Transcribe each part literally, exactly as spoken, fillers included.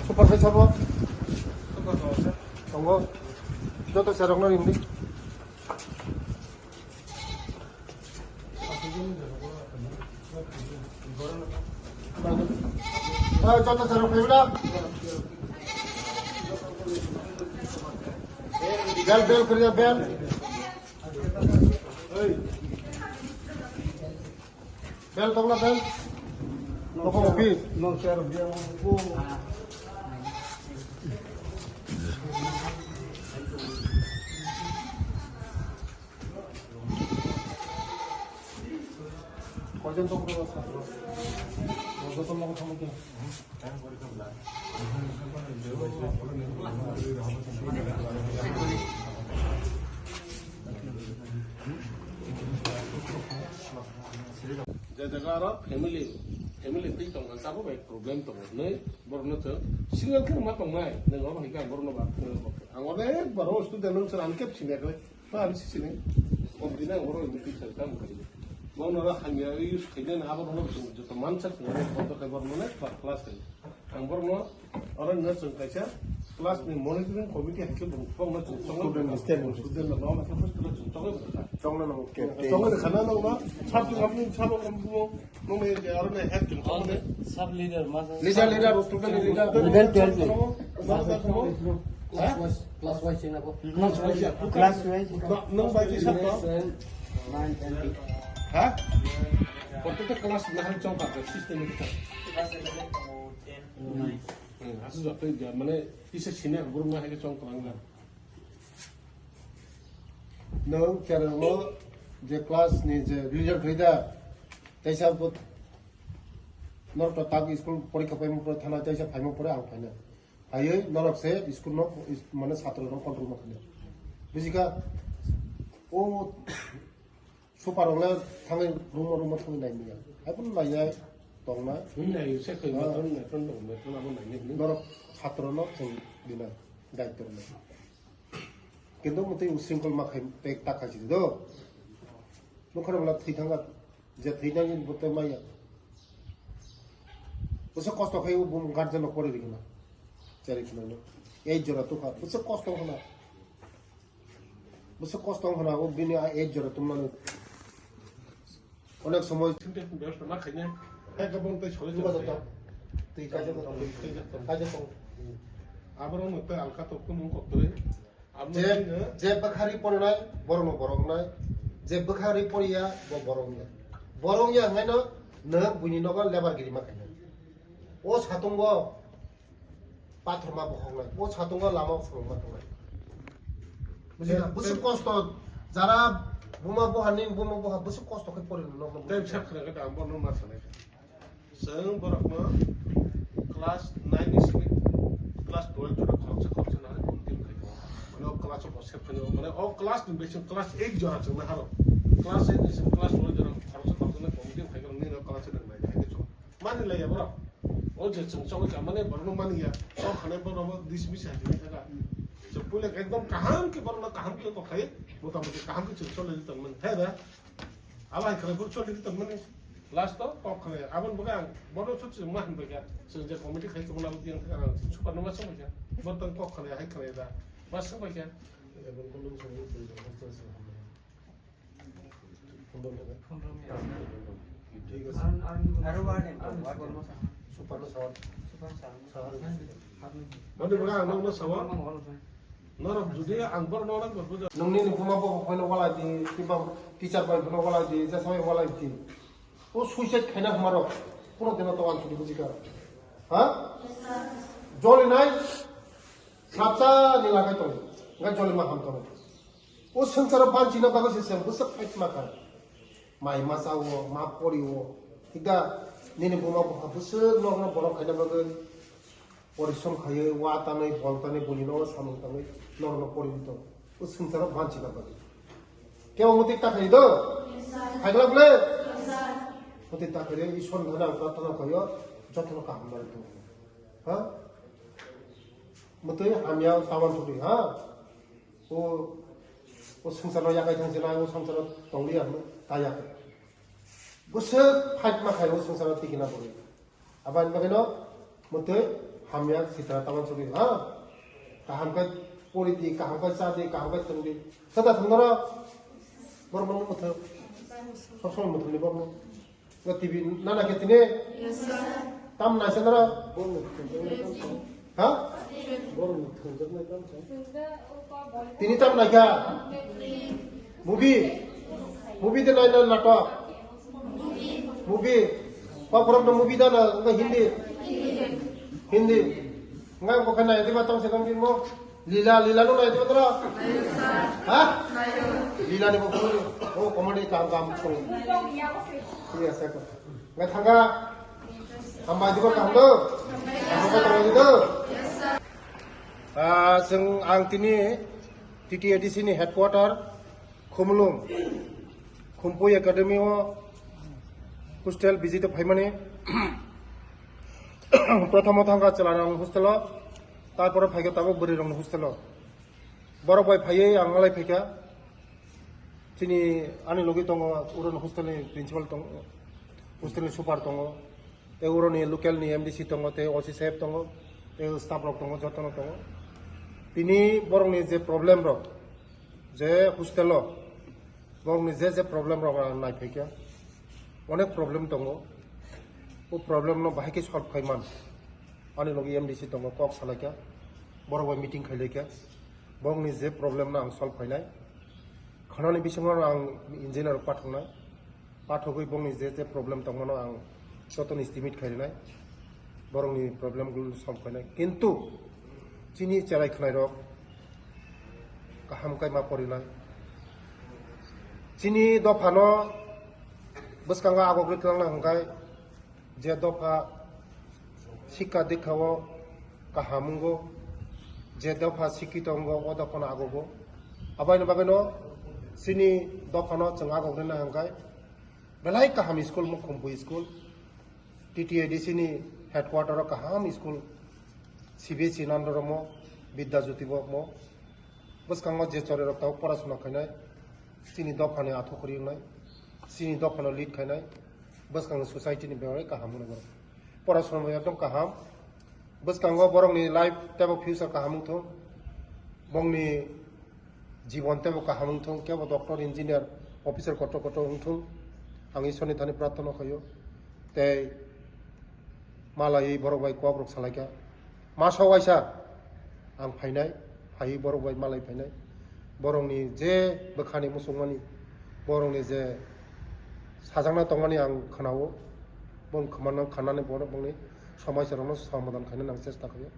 Super size sabo? Tongo. Joto cherokno ringdi. Ah, joto cherok phaibla. Bel, bel, koriya bel. Bel tongla bel. Nokong office. No, sir, dia. Koijon tongkhe o satro? Joto nogo thangkhe. Je jaga aro family, family twi tongkha, tabuk bai problem tongo. Nai borokno chwng single khe ma tongnai, nang oro hai khe ang borokno ba, ang onek baro student nang chwng ang khe sini khe. Ba, ang sisini. Committee na oro ini pizza tam kali. Mo nora hanya use khaina na abo no joto mansa khaina boto khai bor mane class khai. Ang bor no oro na chwng kaisa class ni monitoring committee hai khe bung form na chwng chong student ni step student na no na first class chong chong. Chong na no ke. Chong na khana no na sab tu apni sab ko mo no me je aro na head chwng chong ne. Sab leader ma sa. Leader, leader, student leader. Leader twelve. Ha? Class wise, class wise. Nang bai kisa to? Nine, ten, eight. Ha? Koto class nahar chong ka system ni kita. Class eleven to ten. Hmm, asu jok tei mane kisa senior group na hai chong klang lang. Nang cherang mo je class ni je result hoida. Tei sa bot nor to tak school porikha paimo pore thana tei sa phaimo pore ang phaina. Phaiwi norok se school no is-, mane satro no control ma khainai. Bujikha? O super rok le thangwi room room thangwi nai manya. Hai phano nai ya tong na. Hwnwi nai se khoi Ah. Metron metron tong metron abo nai nai. Norok satro no chwng dina daityo rwna. Kintu mwtwi usringkol ma khai pek ta khai si do. Nokha rok la thwi thang. Je thwinani bo tei maya. Bwswk kosto khai bo guardian no pori rikna. Chari khna no. Ei jora tukha. Bwswk kosto khna. Bwswk kosto khna o bini a ei jora tumnani. Onek somoy. Thinte bebostha ma khaina. Ekabon tei sole. Twi kaisa tong. Twi kaisa tong. Kaisa tong. Aboro no tei alka tok tumung kok twi. Je, je bwkhari porinai, borokno borok wngnai. Je bwkhari poriya, bo borok wngya. Borok wngya hwnkhai no, nwng buini nogo lebar giri ma khainai. O satungo pathor ma bokhoknai. O satungo lama phwrwng ma tongnai. Bujina, je, bwswk je kosto, jara buma boha ni buma boha bwswk kosto khe porino nokno. Tei bwswk. Bwswk khwrwngkhe da, ang bono ma sanai kha. Chwng borokno class nine ni simi class twelve jora khoroksa khoroksa nai committee khai tongo. Mane o class o bosep khai tongo. Mane o class ni bising class eight jora chwng nai haro. Class eight ni simi class twelve jora khoroksa khoroksa nai committee khai tongo. Nini o class eight nai hai khe chwng mani lai ya borok. O je chwng chongwi ka mane borokno mani ya. O khane borokno dismiss hai khe thaka. Chwng puila ekdom kaham khe borokno kaham khe kok khai. Motamoti kaham khe chwng chole tong mani. Hai da. Abo hai khlai bo choli tong mani. Last o kok khlai. Aboni bagwi ang bono sut sut ma hinbai kha. Chwng je committee khai tongmani abo tiyang thang ang super no ma song kha. Bo tong kok khlai hai khlai da. Ma song bai kha. Thik ase. Super no song. Boni bagwi ang nokno sao. Norok jodi ang borokno orang berbuja. Nungni ni buma bo phano walai di, kiba teacher bai phano walai di, jesa bai walai di. O suicide khaina huma rok. Puno tena to answer bujika. Ha? Joli nai. Sapsa ni lagai tong. Ga joli ma ham tong. O swngcharo banchina bagwi se chwng bwswk phai khna kha. Mai ma cha o, ma pori o. Hikda nini buma bupha bwswk nokno borok khaina bagwi. Porishrom khaiwi, wa tanwi, bol tanwi, buni nogo samung tangwi, norokno pori wngwi tongo. O swngcharo banchina bagwi. Kebo mwtwi ta khai do? Khaikla bwle? Mwtwi ta khai de, Ishwar ni thani ang prarthana khaio, jotono kaham nai tongo. Ha? Mwtwi hamya tawan thubwi, ha? O, o swngcharo yakai thang sinai, o swngcharo tongli ang ta yak. Bwswk fight ma khai o swngcharo tikina bwrwi. Abani bagwino mwtwi hamya sitra tabang chugwi ha. Kaham khe pori di, kaham khe cha di, kaham khe tong di. Sada thangdara bormani mwthang. Sob somoi mwthang di bormani. Nga T V nana khe tini? Yes, sir. Tam naisa nara? Ha? Tini tam naikha? Movie? Movie de naina natok? Movie? Kokborok no movie da na nga Hindi? Hindi. Nga bo khe nai diba tong se kang mo? Lila, Lila no nai diba tara? Ha? Lila ni bo phone. Oh, comedy kam kam phone. Iya, saya ko. Nga thanga. Hambai diba kaham do? Hambai diba kaham do? Ah, seng ang tini T T A D C ni headquarter Khumulwng, Khumpui Academy o hostel visit o phaimani. Prothom o thangkha chwla rok hostel o, tarpore phaikha tabuk bwrwi rok hostel o. Borok bai phaiwi ang alai phaikha. Chini ani logi tongo, uro hostel ni principal tongo, hostel ni super tongo, tei uro ni local ni M D C tongo, tei O C saheb tongo, tei staff rok tongo, jotono tongo. Tini borok ni je problem rok, je hostel o, borok ni je je problem rok ang nai phaikha, onek problem tongo. O problem no bahai khe solve khai man. Ani logi M D C tongo, kok salaikha, borok bai meeting khailaikha, borok ni je problem no ang solve khainai. Khwnani bisingo ang engineer pathoknai, pathogwi borok ni je je problem tongmano ang jotono estimate khairinai, borok ni problem gulo solve khainai. Kintu chini cherai khwnai rok kaham khe ma porinai. Chini dophano bwskango agogwi twlangna hwnkhe, je dopha sikha dikha o kaham wngo, je dopha sikhi tongo, o dophano agogo. Abaini bagwino chini dophano chwng agogwi nai hwnkhe belai kaham school mo Khumpui school. T T A D C ni headquarter o kaham school, C B S E nandoromo, Vidya Jyoti bo mo. Bwskango je chwrairok tabuk porasona khainai, chini dophani athukhuri wngnai, chini dophano lead khainai, bwskango society ni belai kaham wngnai borok. Porasona bo ekdom kaham. Bwskango borokni life teibo future kaham wngthung, bongni jibon teibo kaham wngthung, kebo doctor, engineer, officer kotor kotor wngthung, ang Ishwarni thani prarthana khaio. Tei malaiwi borok bai kokrok salaikha. Masa waisa ang phainai, phaiwi borok bai malai phainai. Borokni je bwkhani muchungmani, borokni je sajakna tongmani ang khwnao, bong khwnano, khwnani borok bongni somaicha rokno somadan khainani ang chesta khaio.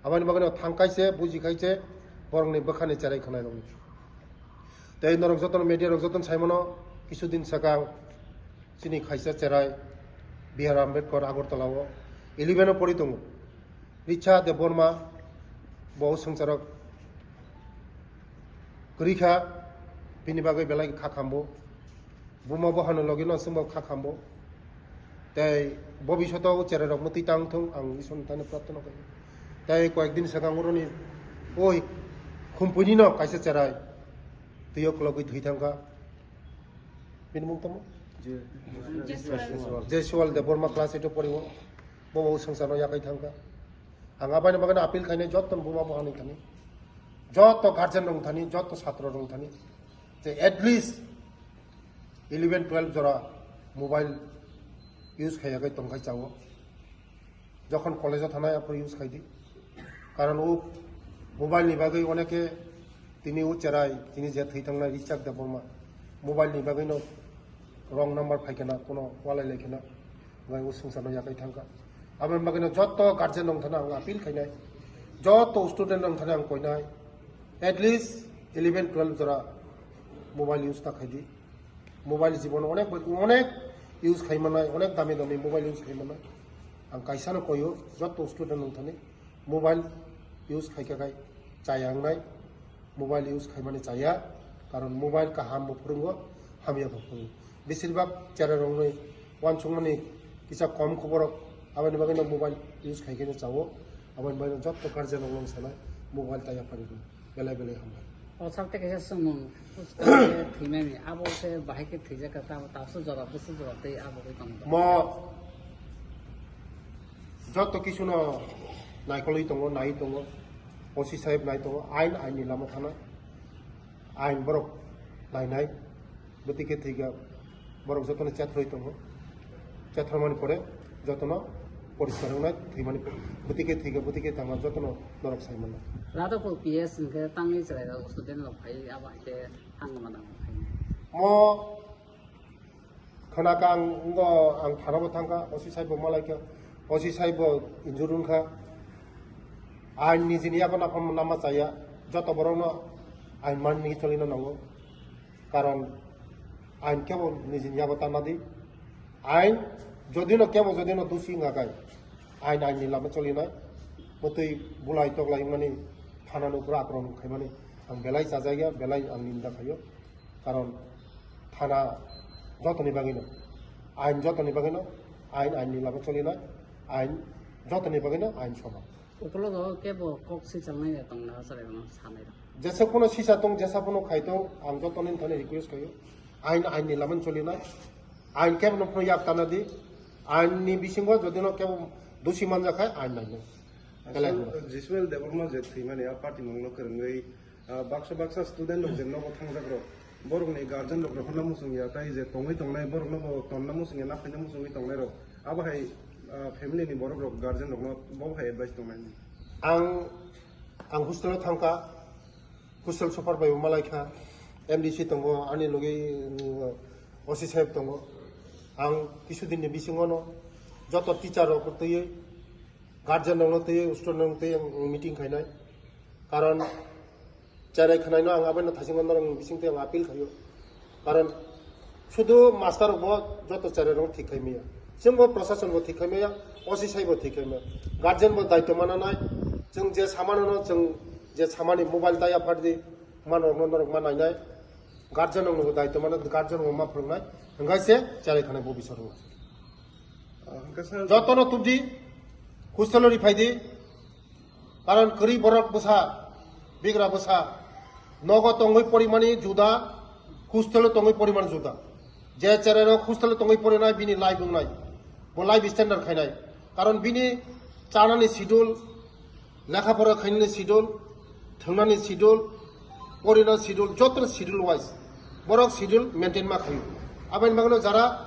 Aboni bagwino thang kaise, buji kaise, borokni bwkhani cherai khwnai rokni. Tei norok jotono media rok jotono saimano, kisu din swkang chini khaisa cherai B R Ambedkar Agartala o eleven o pori tongo. Richa Debbarma, bo swngcharok kwrwi kha, bini bagwi belai kha khambo. Buma bohano logi no chwngbo kha khambo. Tei bobishoto o cherai rok mwtwi tang thung, ang Ishwarni thani prarthana khaio. Tei koyek din swkang uroni oi Khumpui ni no kaisa cherai twi o kwlogwi thwi thang kha. Bini mung tamo? Jaiswal. Jaiswal Debbarma class eight o pori o. Bo bo swngcharno yakai thang kha. Ang abaini bagwi appeal khainai joto buma bohani thani. Joto guardian rok thani, joto satro rok thani. Je at least eleven twelve jora mobile use khaiyakai tongkhai chao. Jokhon college o thanai aphuru use khaidi. Karon o mobile ni bagwi oneke tini o cherai, tini je thwi thangnai Richard Debbarma. Mobile ni bagwi no wrong number phai khena, kuno walai lai khena, bai o swngcharno yakai thangkha. Aboni bagwi no joto guardian rok thani ang appeal khainai, joto student rok thani ang koinai, at least eleven twelve jora mobile use ta khaidi. Mobile jibono onek bai, onek use khai manai, onek dami dami mobile use khai manai. Ang kaisa no koyo, joto student rok thani mobile use khai kha khai chaya wngnai, mobile use khai mani chaya, karon mobile kaham bo phwrwngo, hamya bo phwrwngo. Besir bak cherai rok ni wansuk mani kisa kom khobor rok, aboni bagwi no mobile use khai khe no chao, aboni bagwi no joto guardian rok no sanai mobile ta yapharwi belai belai hambai. O sak tei kaisa swngmung, puskang khe thwimani, abo khe bahai khe thwijak kha, tamo tabukhe jora bwswk jora tei abo khe tong. Mo joto kisu no naikolwi tongo, nai tongo, O C sahib nai tongo, ain, ain ni lama thana, ain borok nainai, bwtwi khe thwikha, borok jotono chethroi tongo. Chethromani pore jotono poriskar wngnai, thwimani pore. Bwtwi khe thwikha, bwtwi khe thangma jotono norok sai mano. Radhapur P S hwnkhe tangwi chwrairok student rok phai, abo hai khe thangma nang phai. Mo khwnakha ang, ngo ang thana bo thangkha, O C sahib bo malaikha, O C sahib bo injure wngkha. Ain nijini yago naphang nama chaya, joto borokno ain manwi cholina nango. Karon ain kebo nijini yago tana di. Ain jodino kebo jodino dusi wngkha kai, ain ain ni lama cholinai. Bwtwi bulai toklai wngmani, thana nukro akromon khaimani ang belai chajakya, belai ang ninda khaio. Karon thana jotoni bagwino, ain jotoni bagwino, ain ain ni lama cholinai, ain jotoni bagwino ain soman. Ukologo kebo kok sichalnai ya tongna chwrairokno sanai rok. Jesa kuno sisa tong, jesa kuno khai tong, ang joto ni thani request khaio. Ain, ain ni laman choli nai. Ain kebo no phano yak tana di. Ain ni bisingo jodi no kebo dusi manja khai, ain nai nai. Asal Belai no. Jisuel Debbarma je thwimani a party mungno kwrwngwi, ah, baksa baksa student rok je nogo thangjak rok. Borokni guardian rokno honna muchung ya, tai je tongwi tongnai borokno bo tonna muchung ya, naphaina muchungwi tongnai rok. Abo hai, ah, family ni borok rok guardian rokno bo hai advice tongnai. Ang, ang hostel o thangkha, hostel super bai bo malaikha, M D C tongo, ani logi, mm, O C sahib tongo. Ang kisu din ni bisingo no joto teacher rok twiwi, guardian rok no twiwi, student rok twiwi ang meeting khainai. Karon cherai khwnaino ang abono thaisingo norokni bisingtwi ang appeal khaio. Karon sudu master bo joto cherai rok thik khai maya. Chwngbo prosason bo thik khai maya, O C sahib bo thik khai maya. Guardian bo daitw mana nai. Chwng je samano no chwng je samani mobile taya phardi, man rokno norok ma nainai. Guardian rokno bo daitw mana, guardian rok ma phwrwngnai. Hwnkhe se cherai khanai bo bisor rok. Ah, hwnkhe sir, jotono tubdi, hostel o ri phaidi. Karon kwrwi borok bwsa, bigra bwsa, nogo tongwi porimani juda, hostel o tongwi porimani juda. Je cherai rok hostel o tongwi porinai bini life wngnai, bo life standard khainai. Karon bini chanani schedule, lekha pora khainani schedule, thwngnani schedule, porina schedule, joto schedule wise borok schedule maintain ma khaio. Aboni bagwino jara